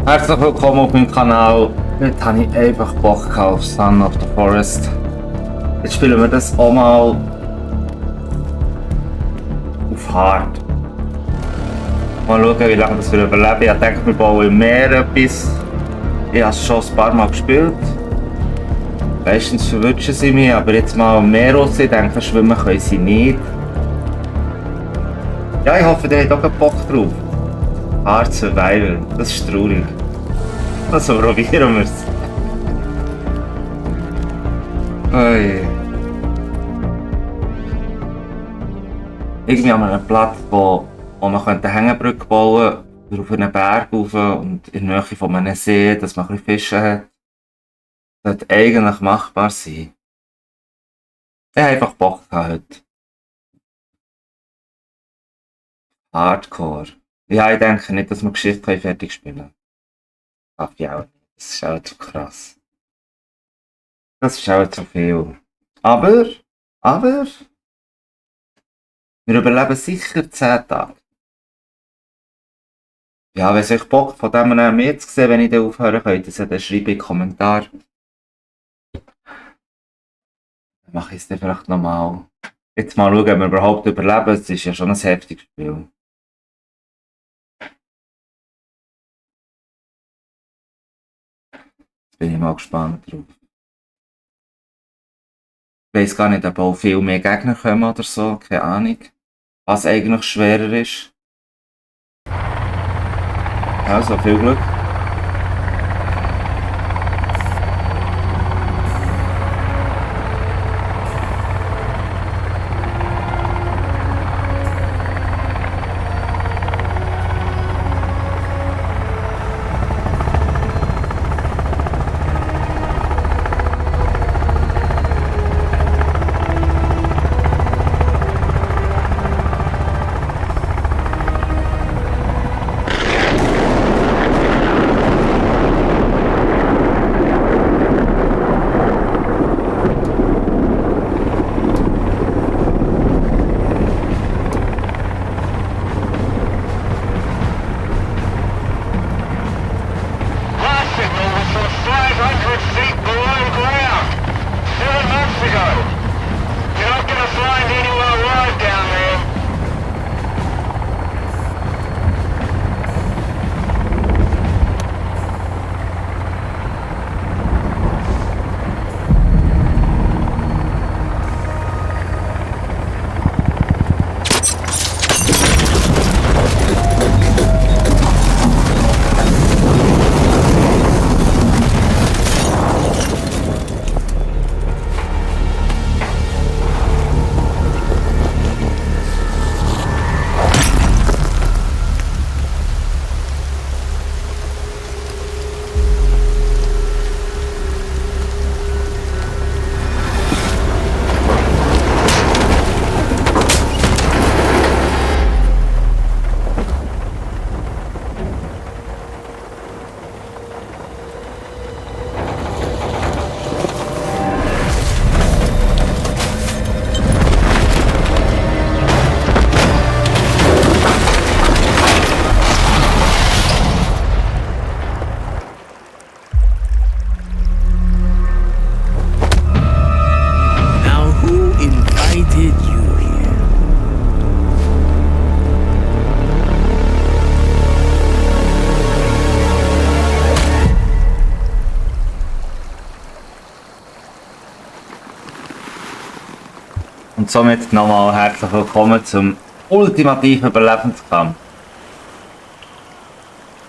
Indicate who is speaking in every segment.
Speaker 1: Herzlich willkommen auf meinem Kanal. Heute habe ich einfach Bock auf Son of the Forest. Jetzt spielen wir das auch mal auf Hard. Mal schauen, wie lange das wir überleben. Ich denke, wir bauen im Meer etwas. Ich habe es schon ein paar Mal gespielt. Meistens verwünschen sie mich, aber jetzt mal im Meer raus. Ich denke, schwimmen können sie nicht. Ja, ich hoffe, ihr habt auch Bock drauf. Hard Survival, das ist traurig. Also probieren wir es. Oi. Irgendwie an einem Platz, wo man eine Hängebrücke bauen könnte, auf einen Berg rauf und in der Nähe von einem See, dass man ein bisschen Fische hat. Das sollte eigentlich machbar sein. Ich habe einfach Bock gehabt heute. Hardcore. Ja, ich denke nicht, dass wir Geschichte fertig spielen können. Darf ich auch nicht. Das ist auch zu krass. Das ist auch zu viel. Aber, wir überleben sicher 10 Tage. Ja, wenn es euch Bock von dem mehr zu sehen, wenn ich dann aufhören könnt, das dann schreibe in die Kommentare. Dann mache ich es dann vielleicht nochmal. Jetzt mal schauen, ob wir überhaupt überleben. Es ist ja schon ein heftiges Spiel. Jetzt bin ich mal gespannt drauf. Ich weiss gar nicht, ob auch viel mehr Gegner kommen oder so. Keine Ahnung. Was eigentlich schwerer ist. Also, viel Glück. Und somit nochmal herzlich willkommen zum ultimativen Überlebenskampf.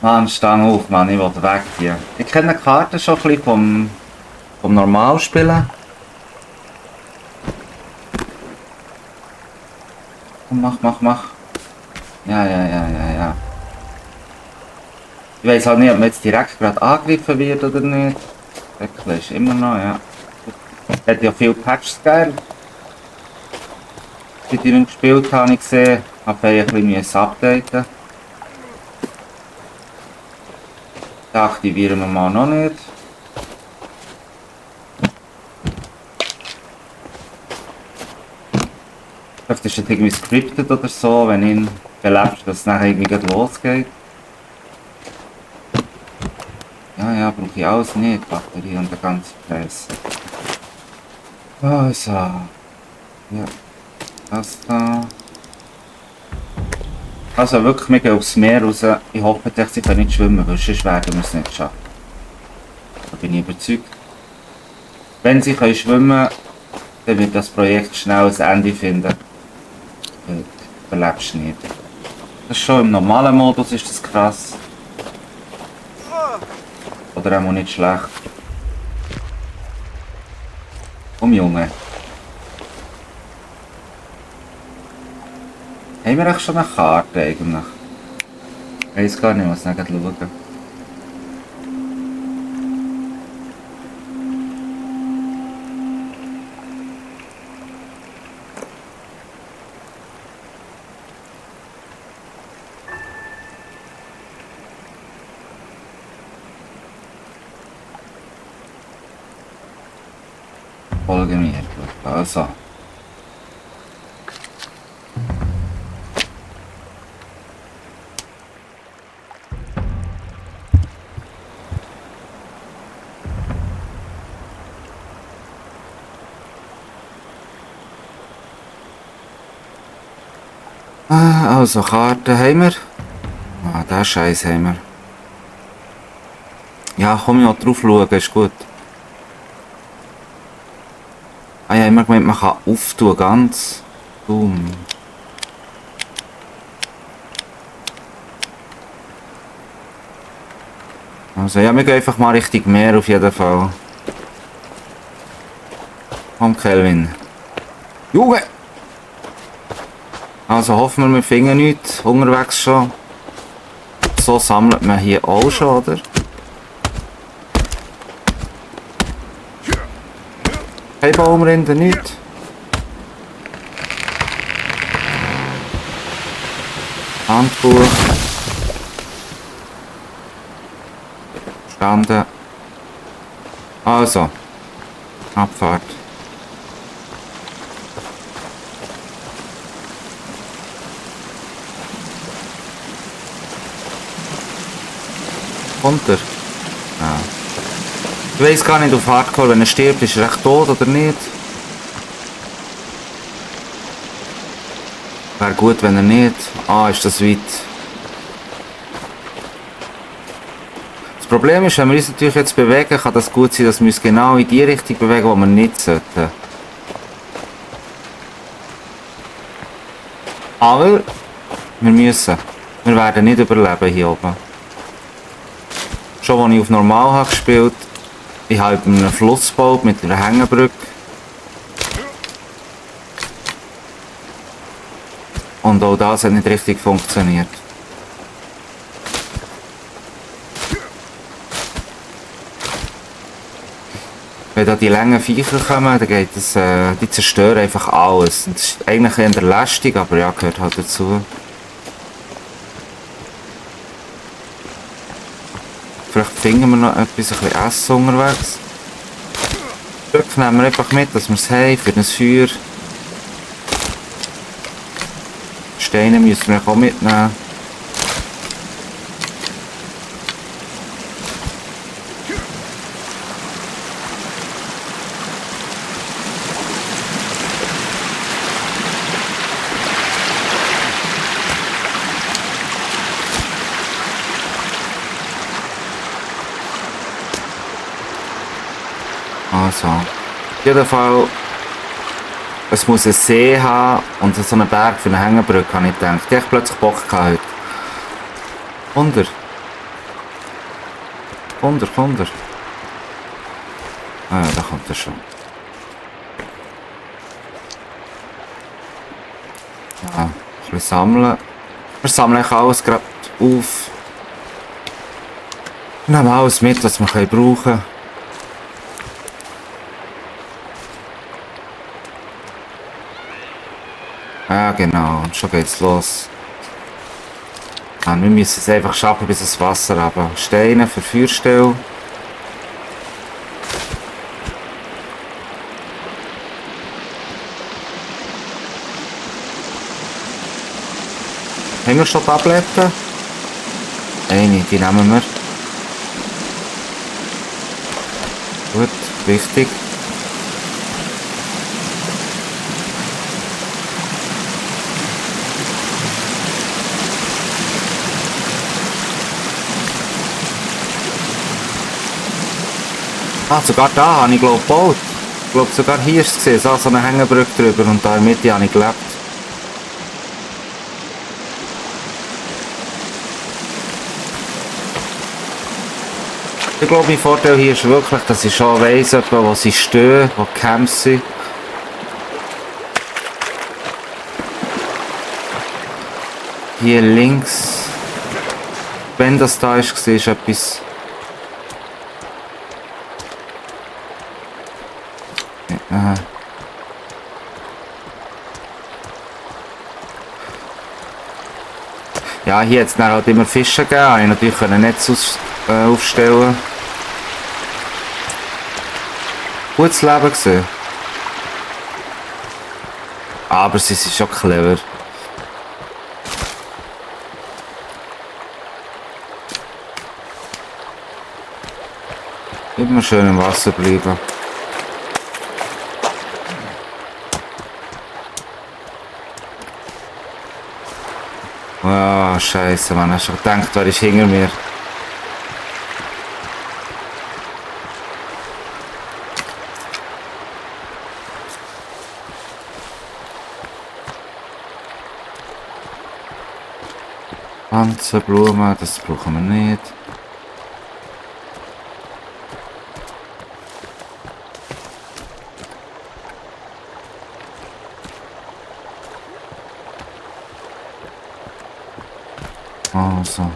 Speaker 1: Mann, stang auf, Mann, ich will weg hier. Ich kenne die Karte schon ein bisschen vom Normalspielen. Mach. Ja. Ich weiss halt nicht, ob man jetzt direkt gerade angegriffen wird oder nicht. Wirklich ist immer noch, ja. Hat ja viele Patches gegeben. Seit ich ihn gespielt habe, ich gesehen, habe ich ein bisschen updaten. Den aktivieren wir mal noch nicht. Vielleicht ist es irgendwie scripted oder so, wenn ihn belebst, dass es nachher irgendwie losgeht. Ah ja, brauche ich alles nicht. Batterie und den ganzen Preis. Also. Ja. Das da. Also wirklich, wir gehen aufs Meer raus. Ich hoffe, dass sie nicht schwimmen, weil sonst werden wir es nicht schaffen. Da bin ich überzeugt. Wenn sie können schwimmen, dann wird das Projekt schnell ein Ende finden. Du überlebst nicht. Das ist schon im normalen Modus ist das krass. Oder auch nicht schlecht. Komm Junge. Haben wir echt schon eine Karte eigentlich? Ich weiß gar nicht, was ich schauen. Folge mir, gut. Also. Also, Karten haben wir. Ah, den Scheiß haben wir. Ja, komm ich noch drauf schauen, ist gut. Ah, ich habe immer gemeint, man kann auftun, ganz dumm. Also, ja, wir gehen einfach mal Richtung Meer auf jeden Fall. Komm, Kelvin. Junge! Also hoffen wir finden nichts unterwegs schon. So sammelt man hier auch schon, oder? Keine Baumrinde, nichts. Handbuch. Standen. Also. Abfahrt. Kommt er? Ja. Ich weiß gar nicht auf Hardcore, wenn er stirbt, ist er echt tot oder nicht. Wäre gut, wenn er nicht. Ah, ist das weit. Das Problem ist, wenn wir uns natürlich jetzt bewegen, kann das gut sein, dass wir uns genau in die Richtung bewegen, wo wir nicht sollten. Aber wir müssen. Wir werden nicht überleben hier oben. Schon als ich auf Normal habe gespielt, ich habe über einen Fluss gebaut mit einer Hängebrücke. Und auch das hat nicht richtig funktioniert. Wenn da die langen Viecher kommen, dann geht es, die zerstören einfach alles. Und das ist eigentlich eher lästig, aber ja, gehört halt dazu. Vielleicht finden wir noch etwas, ein bisschen Essen unterwegs. Stück nehmen wir einfach mit, dass wir es haben für ein Feuer. Steine müssen wir auch mitnehmen. Also, auf jeden Fall, es muss einen See haben und so einen Berg für eine Hängebrücke, habe ich gedacht. Die habe ich plötzlich Bock gehabt heute. Wunder. Wunder, Wunder. Ah ja, da kommt er schon. Ja, ein bisschen sammeln. Wir sammeln alles gerade auf. Wir nehmen alles mit, was wir brauchen können. Ja genau, und schon geht's los. Ja, wir müssen es einfach schaffen bis ins Wasser runter. Steine für Feuerstelle. Haben wir schon Tabletten? Eine, die nehmen wir. Gut, wichtig. Ah, sogar da habe ich glaube gebaut. Ich glaube sogar hier ist es gesehen, so eine Hängebrücke drüber und da in der Mitte habe ich gelebt. Ich glaube, mein Vorteil hier ist wirklich, dass ich schon weiss, wo sie stehen, wo die Camps sind. Hier links, wenn das da ist, ist etwas. Ja, hier hat es dann halt immer Fische gegeben, ich natürlich ein Netz aufstellen. Gutes Leben gesehen. Aber sie sind schon clever. Immer schön im Wasser bleiben. Ah, oh, Scheiße, man, hast du gedacht, wer ist hinter mir? Pflanzen, Blumen, das brauchen wir nicht. Also.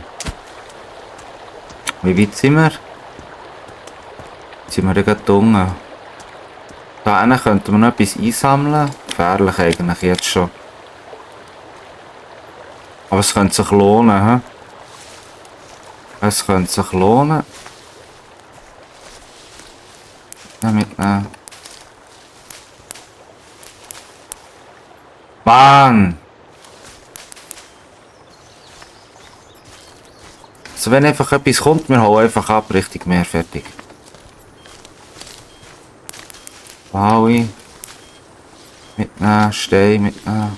Speaker 1: Wie weit sind wir? Jetzt sind wir gerade unten. Da hinten könnten wir noch etwas einsammeln. Gefährlich eigentlich jetzt schon. Aber es könnte sich lohnen. He? Es könnte sich lohnen. Mitnehmen. Mann! Also wenn einfach etwas kommt, wir hauen einfach ab, richtig mehr, fertig. Baui. Mitnehmen, Stein mitnehmen.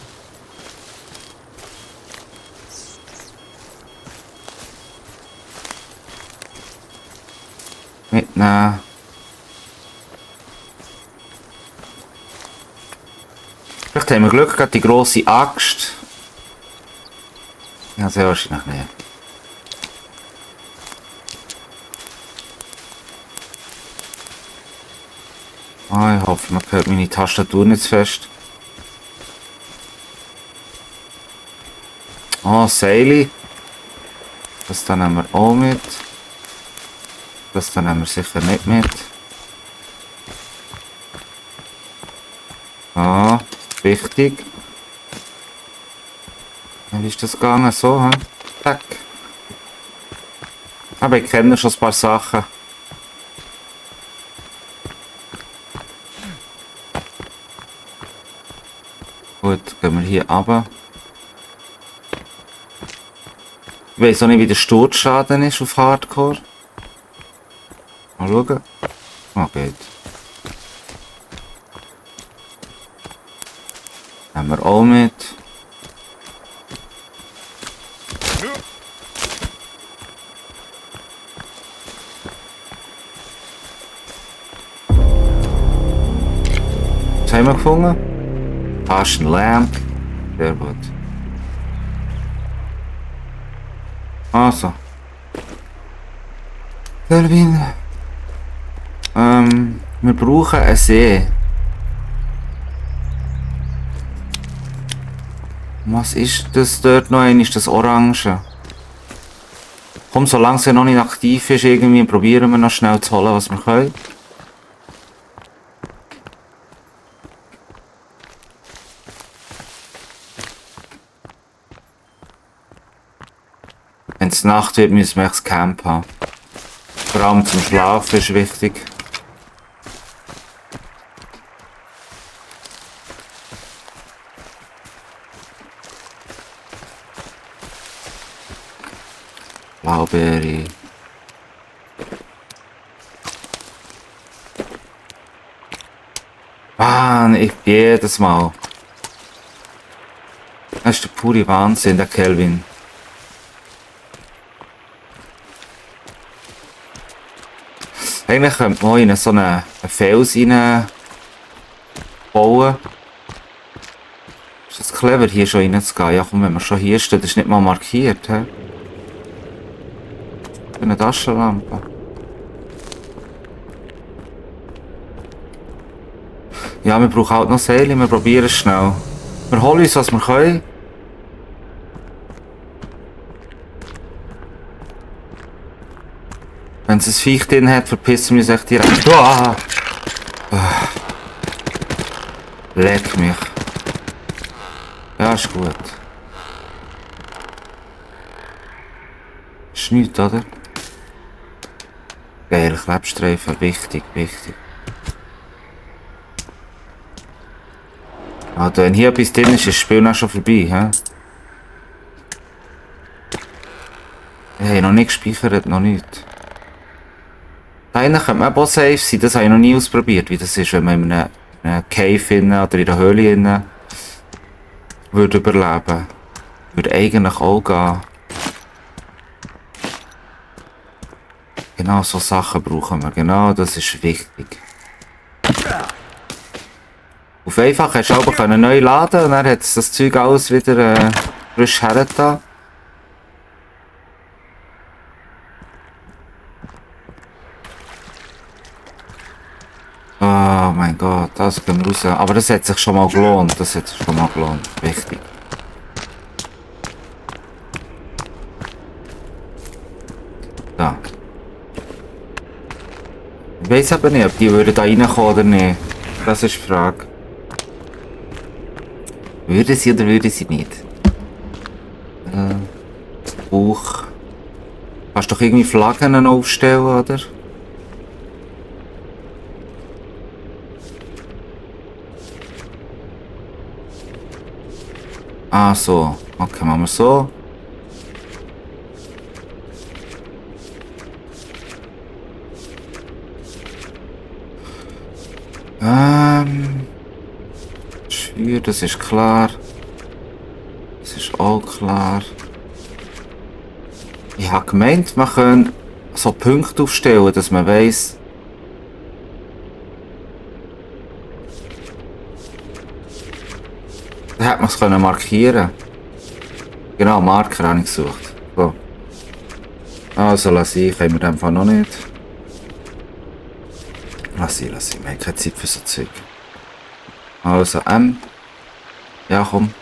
Speaker 1: Mitnehmen. Vielleicht haben wir Glück, gerade die grosse Axt. Ja, sehr wahrscheinlich nicht. Ah, ich hoffe, man hört meine Tastatur nicht zu fest. Oh, Seile. Das dann nehmen wir auch mit. Das dann nehmen wir sicher nicht mit. Ah, wichtig. Wie ist das gegangen? So, hä? Zack. Aber ich kenne schon ein paar Sachen. Gut, gehen wir hier runter. Ich weiß auch nicht, wie der Sturzschaden ist auf Hardcore. Mal schauen. Oh, geht. Nehmen wir auch mit. Was haben wir gefunden? Passion Lamp. Sehr gut. Also. Kelvin. Wir brauchen einen See. Was ist das dort noch? Ist das Orange? Komm, solange es noch nicht aktiv ist, irgendwie probieren wir noch schnell zu holen, was wir können. Wenn es Nacht wird, müssen wir das Camp haben. Vor allem zum Schlafen ist wichtig. Blaubeere. Mann, jedes Mal. Das ist der pure Wahnsinn, der Kelvin. Eigentlich könnte man in so einen Fels rein bauen. Ist das clever, hier schon reinzugehen? Ja komm, wenn wir schon hier stehen, das ist nicht mal markiert. He? Eine Taschenlampe. Ja, wir brauchen halt noch Seile, wir probieren es schnell. Wir holen uns, was wir können. Wenn es ein Viech drin hat, verpissen wir uns echt direkt. Uah! Leck mich. Ja, ist gut. Ist nichts, oder? Geil, Klebstreifen, wichtig, wichtig. Also, wenn hier etwas drin ist das Spiel auch schon vorbei, hä? Ich habe noch nicht gespeichert, noch nicht. Da hinten könnte man auch safe sein, das habe ich noch nie ausprobiert, wie das ist, wenn man in einer Cave oder in einer Höhle würde überleben. Würde eigentlich auch gehen. Genau so Sachen brauchen wir, genau, das ist wichtig. Auf einfach hast du aber neu laden und dann hat es das Zeug alles wieder frisch hergetan. Oh mein Gott, das gehen wir raus. Aber das hat sich schon mal gelohnt, das hat sich schon mal gelohnt. Wichtig. Da. Ich weiss aber nicht, ob die würden da reinkommen oder nicht. Das ist die Frage. Würde sie oder würde sie nicht? Bauch. Kannst du doch irgendwie Flaggen aufstellen, oder? Ah, so. Okay, machen wir so. Schwür, das ist klar. Das ist auch klar. Ich habe gemeint, man kann so Punkte aufstellen, dass man weiss. Da hätte man es markieren können. Genau, Marker habe ich gesucht. So. Also lass ich, können wir in dem Fall noch nicht. Lass ich. Wir haben keine Zeit für so Zeug. Also M. Ja, komm.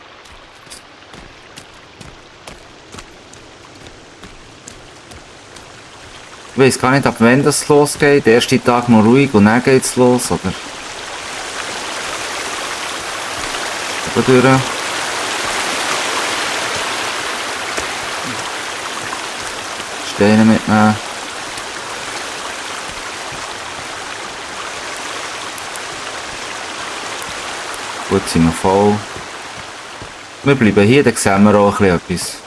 Speaker 1: Ich weiss gar nicht, ab wann das losgeht. Der erste Tag noch ruhig und dann geht's los, oder? Durch. Steine mitnehmen. Gut, sind wir voll. Wir bleiben hier, dann sehen wir auch ein bisschen etwas.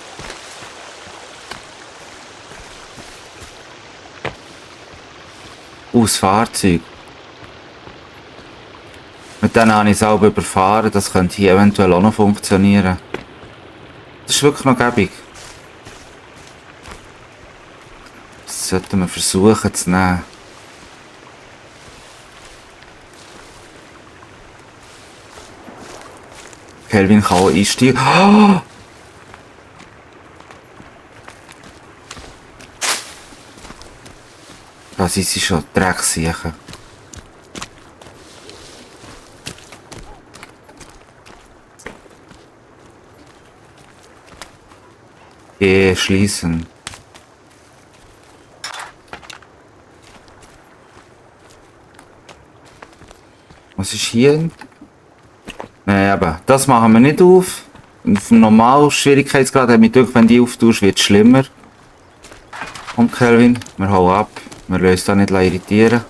Speaker 1: Das Fahrzeug. Mit denen habe ich es auch überfahren, das könnte hier eventuell auch noch funktionieren. Das ist wirklich noch gäbig. Das sollten wir versuchen zu nehmen. Kelvin kann auch einsteigen. Oh! Da sind sie schon Drecksiechen. Schließen. Was ist hier? Nein, aber das machen wir nicht auf. Auf dem normalen Schwierigkeitsgrad hat mich gedacht, wenn die auftust, wird es schlimmer. Komm, Kelvin, wir hauen ab. Wir lassen uns da nicht irritieren.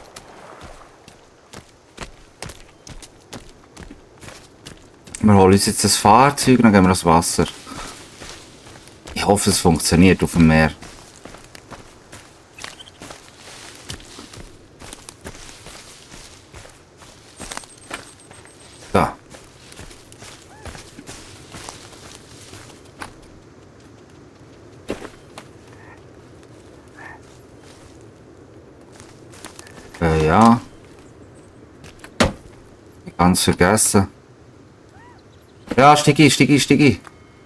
Speaker 1: Wir holen uns jetzt das Fahrzeug und dann gehen wir ans Wasser. Ich hoffe, es funktioniert auf dem Meer. ja. Ganz vergessen. Ja, steig ein, steig ein, steig ein.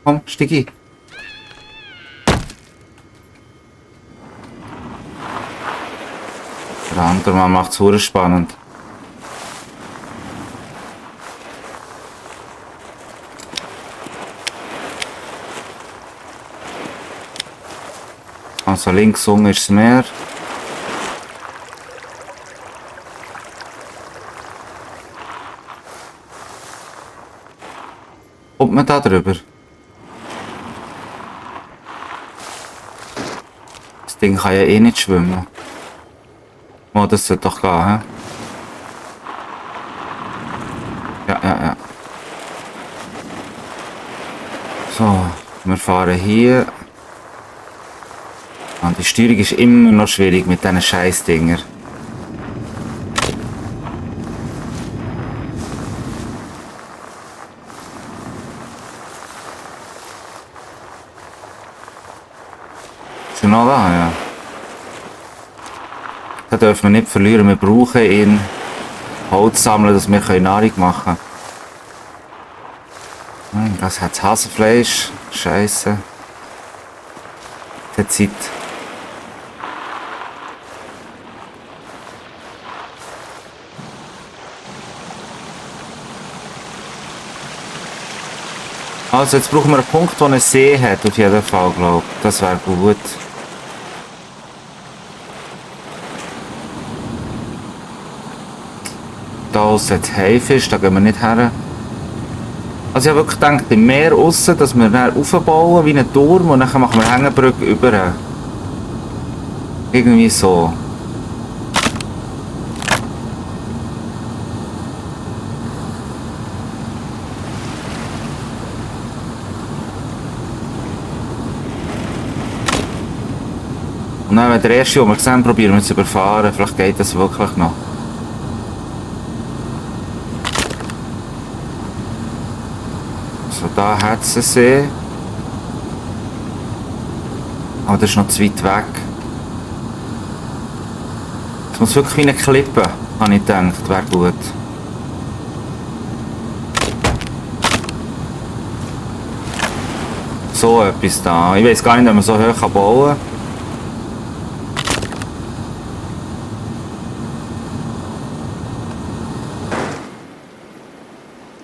Speaker 1: Komm, steig ein. Der andere Mann macht es verdammt spannend. Also links unten ist das Meer. Kommt man da drüber? Das Ding kann ja eh nicht schwimmen. Oh, das sollte doch gehen, hä? Ja. So, wir fahren hier. Und die Steuerung ist immer noch schwierig mit diesen Scheißdinger. Ist er noch da? Ja. Den dürfen wir nicht verlieren. Wir brauchen ihn. Holz sammeln, dass wir Nahrung machen können. Das hat Hasenfleisch. Scheiße. Die Zeit. Also jetzt brauchen wir einen Punkt, wo einen See hat, auf jeden Fall, glaube ich. Das wäre gut. Da sollte Haifisch, da gehen wir nicht her. Also ich habe wirklich gedacht, im Meer aussen, dass wir dann aufbauen wie einen Turm und dann machen wir Hängebrücke über. Irgendwie so. Und dann, wenn der erste, den wir sehen, probieren wir zu überfahren. Vielleicht geht das wirklich noch. So, da hat es einen See. Aber das ist noch zu weit weg. Es muss wirklich wie eine Klippe, habe ich gedacht, wäre gut. So etwas da. Ich weiß gar nicht, ob man so hoch bauen kann.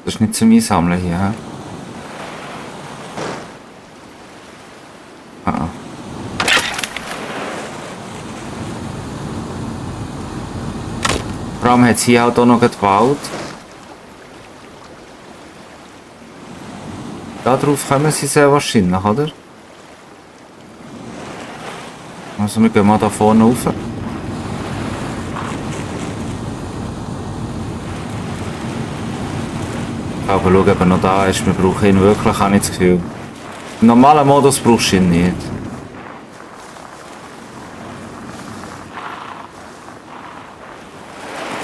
Speaker 1: Das ist nicht zum Einsammeln hier. He? Vor allem hat es hier halt auch noch Wald. Da drauf kommen sie sehr wahrscheinlich, oder? Also wir gehen mal da vorne rauf. Aber schauen, ob er noch da ist. Wir brauchen ihn wirklich, habe ich das Gefühl. Im normalen Modus brauchst du ihn nicht.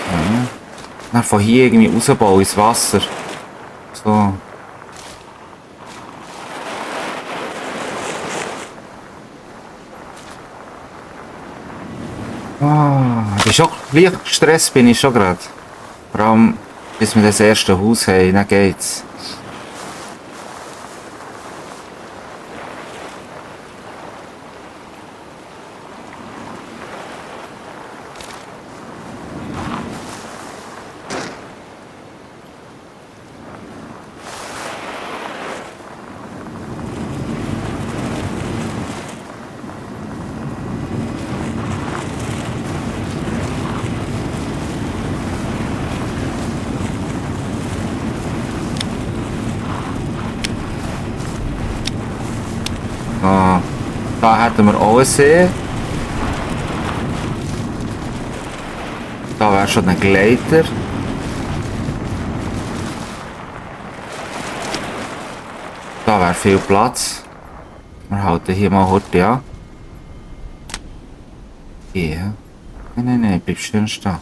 Speaker 1: Okay. Dann von hier irgendwie rausbauen ins Wasser. So. Ist schon leicht gestresst bin ich schon gerade. Vor allem bis wir das erste Haus haben, dann geht's. Da hätten wir auch einen See. Da wäre schon ein Gleiter. Da wäre viel Platz. Wir halten hier mal heute an. Hier. Nein, bleib schön stehen.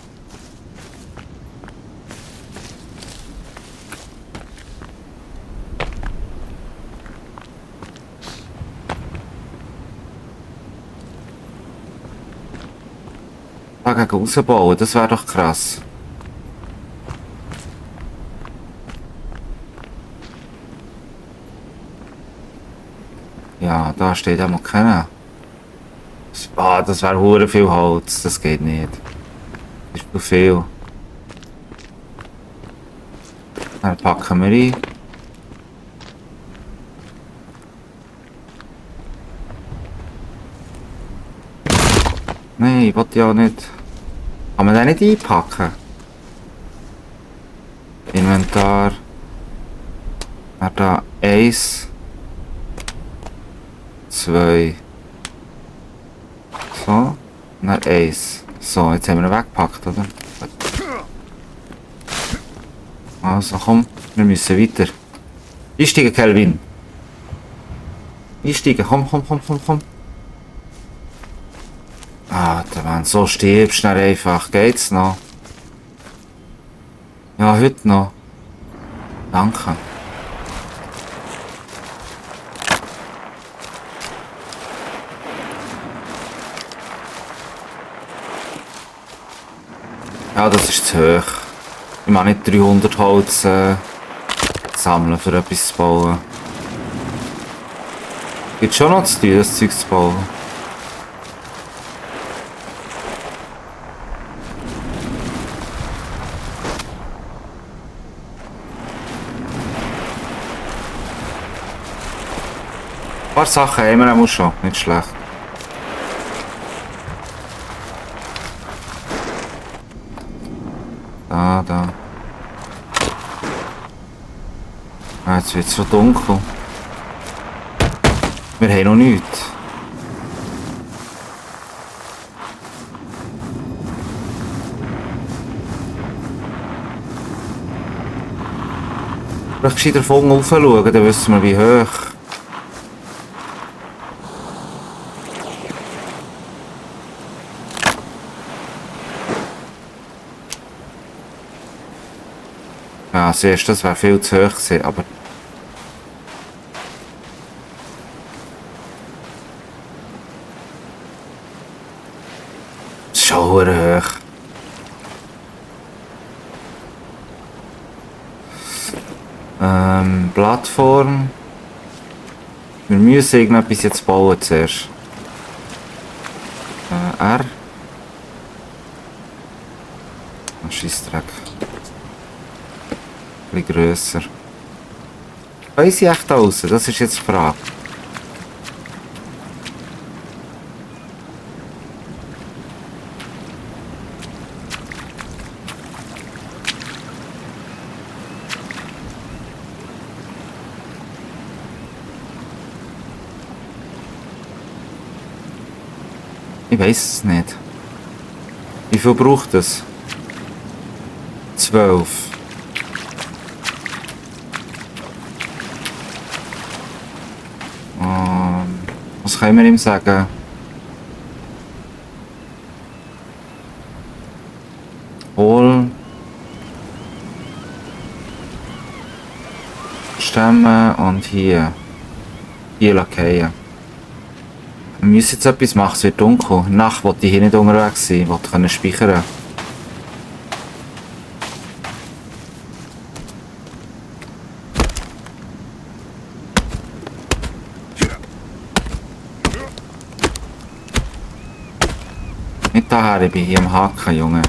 Speaker 1: da gegen rausbauen, das wäre doch krass. Ja, da steht einmal keiner. Ah, das wäre hure viel Holz, das geht nicht. Das ist zu viel. Dann packen wir ein. Nein, ich will ja nicht. Kann man den nicht einpacken? Inventar. Dann da 1. 2. So. Dann 1. So, jetzt haben wir ihn weggepackt, oder? Also komm, wir müssen weiter. Einsteigen, Kelvin. Einsteigen, komm. Ah, wenn du so stirbst, dann einfach. Geht's noch? Ja, heute noch. Danke. Ja, das ist zu hoch. Ich mag nicht 300 Holz sammeln, für etwas zu bauen. Gibt schon noch zu tun, das Zeug zu bauen. Ein paar Sachen haben wir auch schon, nicht schlecht. Da. Ah, jetzt wird es schon dunkel. Wir haben noch nichts. Vielleicht gescheiter von oben schauen, dann wissen wir wie hoch. Ja, siehst du, das wäre viel zu hoch gewesen, aber... Es ist schon hoch. Plattform. Wir müssen irgendetwas jetzt bauen zuerst. R. Scheissdreck. Ein bisschen grösser. Können sie echt raus? Das ist jetzt die Frage. Ich weiß es nicht. Wie viel braucht es? 12. Was können wir ihm sagen? Hol Stämme und hier. Hier lackieren. Wir müssen jetzt etwas machen, es wird dunkel. Nacht wollte ich hier nicht unterwegs sein, ich wollte speichern. Nicht daher, ich bin hier am Haken, Junge.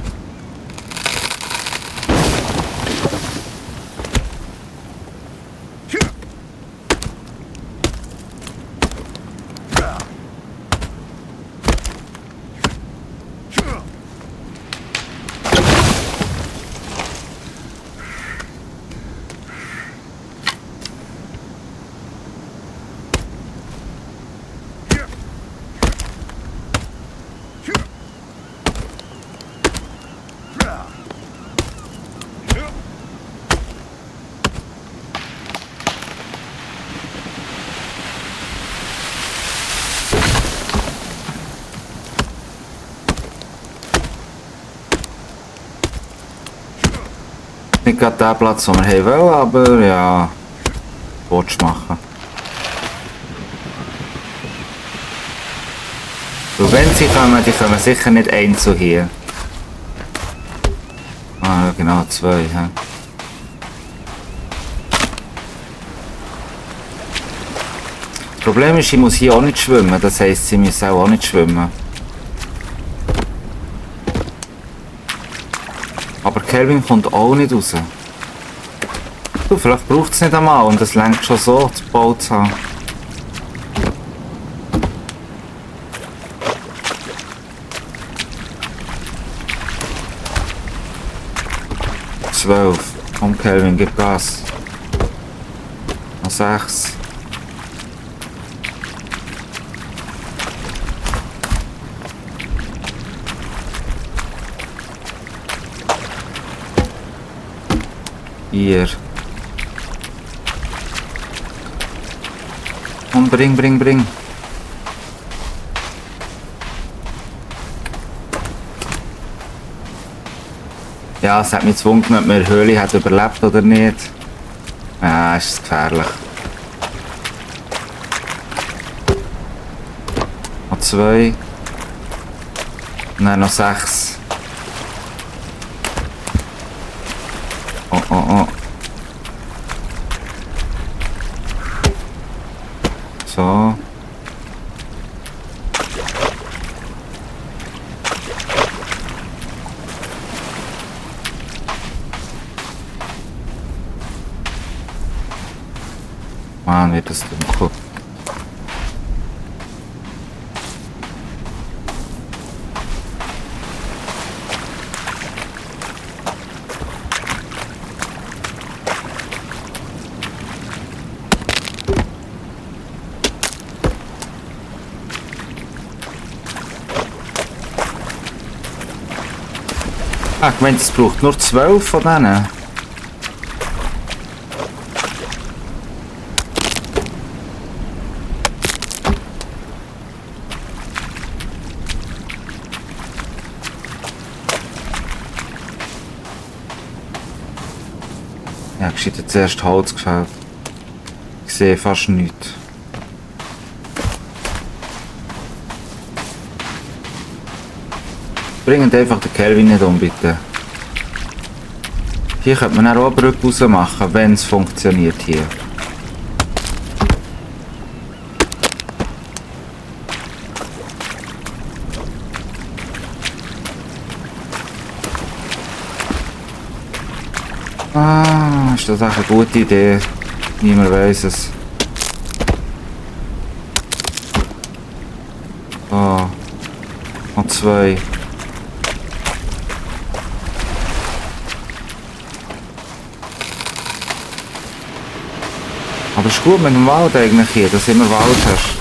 Speaker 1: Nicht gerade der Platz, den wir haben wollen, aber ja, willst du machen. Und wenn sie kommen, die kommen sicher nicht einzeln hier. Ah, genau, 2. Ja. Das Problem ist, ich muss hier auch nicht schwimmen. Das heisst, sie müssen auch nicht schwimmen. Aber Kelvin kommt auch nicht raus. Du, vielleicht braucht es nicht einmal und es lenkt schon so, das Boot zu haben. 12. Komm Kelvin, gib Gas. Noch 6. Hier. Komm, bring. Ja, es hat mich gezwungen, ob man die Höhle hat überlebt oder nicht. Ja, ist gefährlich. Noch 2. Und dann noch 6. Oh. So. Mann, wird das dunkel. Ah, ich meine, es braucht nur 12 von denen. Ja, geschieht jetzt erst Holz gefällt. Ich sehe fast nichts. Bringt einfach den Kelvin nicht um, bitte. Hier könnte man auch eine Brücke raus machen, wenn es funktioniert hier. Ah, ist das auch eine gute Idee? Niemand weiß es. Oh. Noch 2. Aber es ist gut mit dem Wald eigentlich hier, dass du immer Wald hast.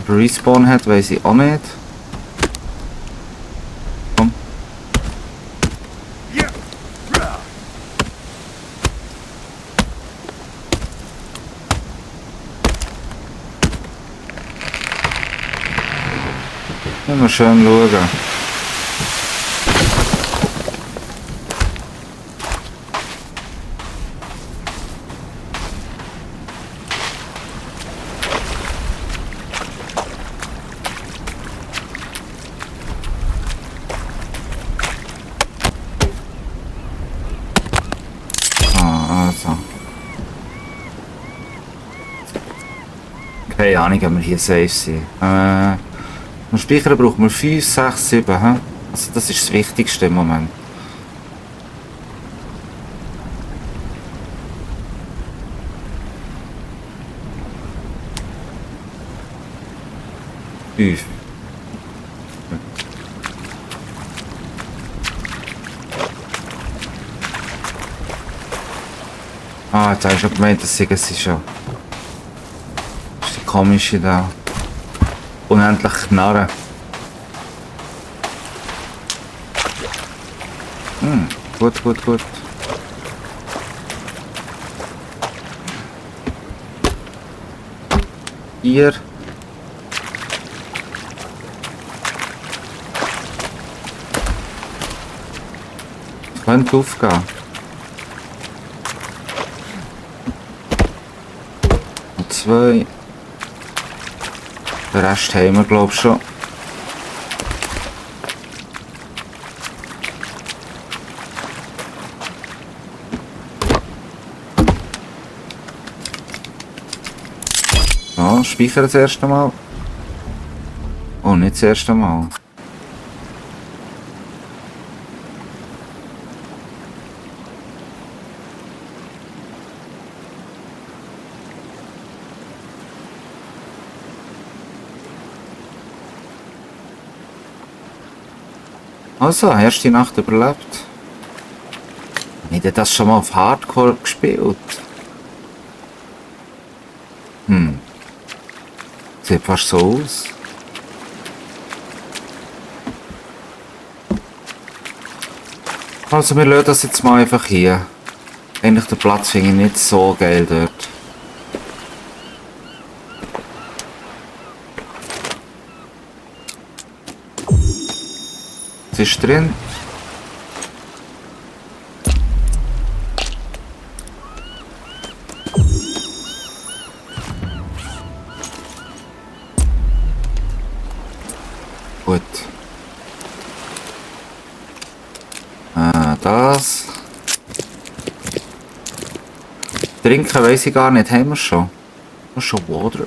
Speaker 1: Ob er Respawn hat, weiss ich auch nicht. Komm. Immer schön schauen. Keine Ahnung, ob wir hier safe sind. Zum Speichern brauchen wir 5, 6, 7. He? Also das ist das Wichtigste im Moment. Fünf. Ah, jetzt habe ich schon gemeint, dass sie schon. Das ist die komische da. Unendlich Knarren. Gut. Hier. Das könnte aufgehen. Und 2. Den Rest haben wir, glaube ich, schon. So, speichern das erste Mal. Oh, nicht das erste Mal. Also, erste Nacht überlebt. Habe ich das schon mal auf Hardcore gespielt? Sieht fast so aus. Also wir lassen das jetzt mal einfach hier. Eigentlich der Platz finde ich nicht so geil dort. Was ist drin? Gut. Das. Trinken weiss ich gar nicht, haben wir schon? Das ist schon Water.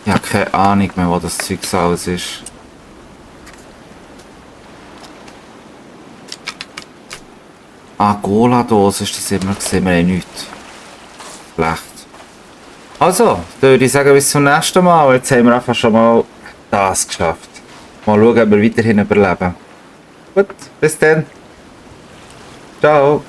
Speaker 1: Ich habe keine Ahnung mehr, wo das Zeug alles ist. Ah, Cola-Dose ist das immer gesehen, wir haben nichts. Schlecht. Also, dann würde ich sagen, bis zum nächsten Mal. Jetzt haben wir einfach schon mal das geschafft. Mal schauen, ob wir weiterhin überleben. Gut, bis dann. Ciao.